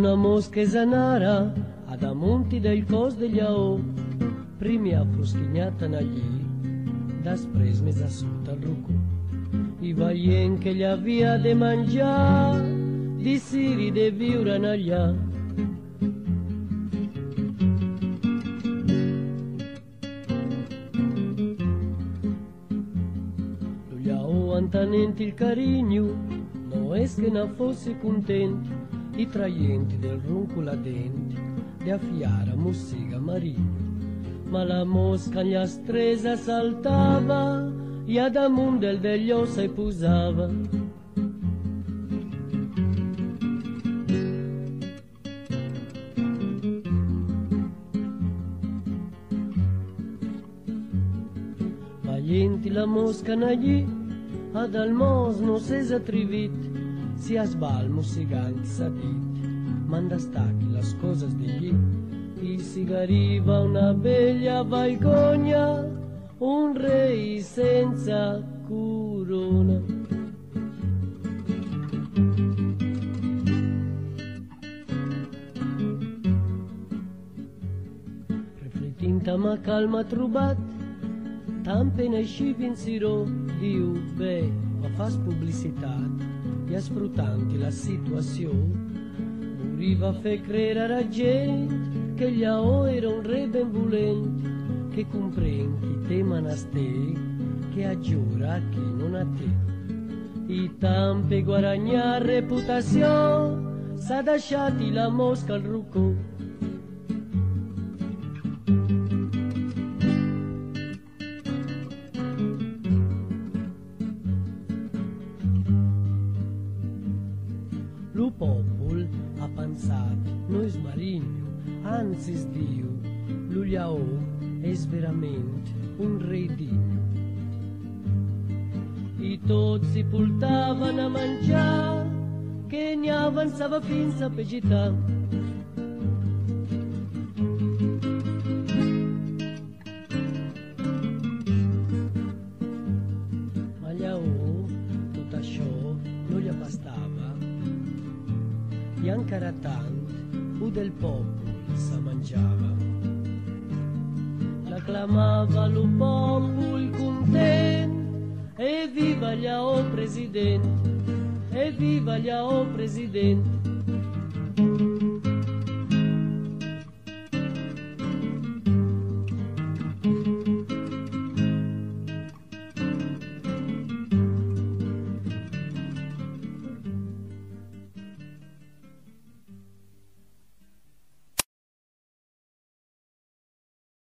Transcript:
Una mosca es anara ad amonti del cos de lleó, primer ha frusquinyat en allí, després més a sota el rocó. I veient que ell havia de menjar, decidí de viure en allà. Lo lleó entenent il carinyo, no és que ne fosse content, i traient del ronco la dent, de afiar a mossega marinyo. Ma la mosca en llastresa saltava i a damunt del delló se posava. Veient la mosca en allí, a del mos no s'és atrevit, si es val mossegant s'ha dit, m'han d'estar aquí les coses d'allí. I si arriba una bella vergonya, un rei sense corona. Reflectint amb calma trobat, tan pena així venciró, diu, bé, ma fas publicitat i esfrutant la situació, voliva fer creure a la gent que el lleó era un re benvolent, que comprèn qui té menester, que ajura qui no n'ha té. I tant per guanyar reputació, s'ha deixat i la mosca al rocó. Lo pòpol a pensat, no és marinho, anzi es diu, lo lleó és verament un rei digno. I tots s'hi portaven a menjar, que n'hi avançava fins a vegetar. Ma lleó, tot això no li abastava, i encara tant ho del pòpol se menjava. L'aclamava lo pòpol content, e viva lleó president, e viva lleó president.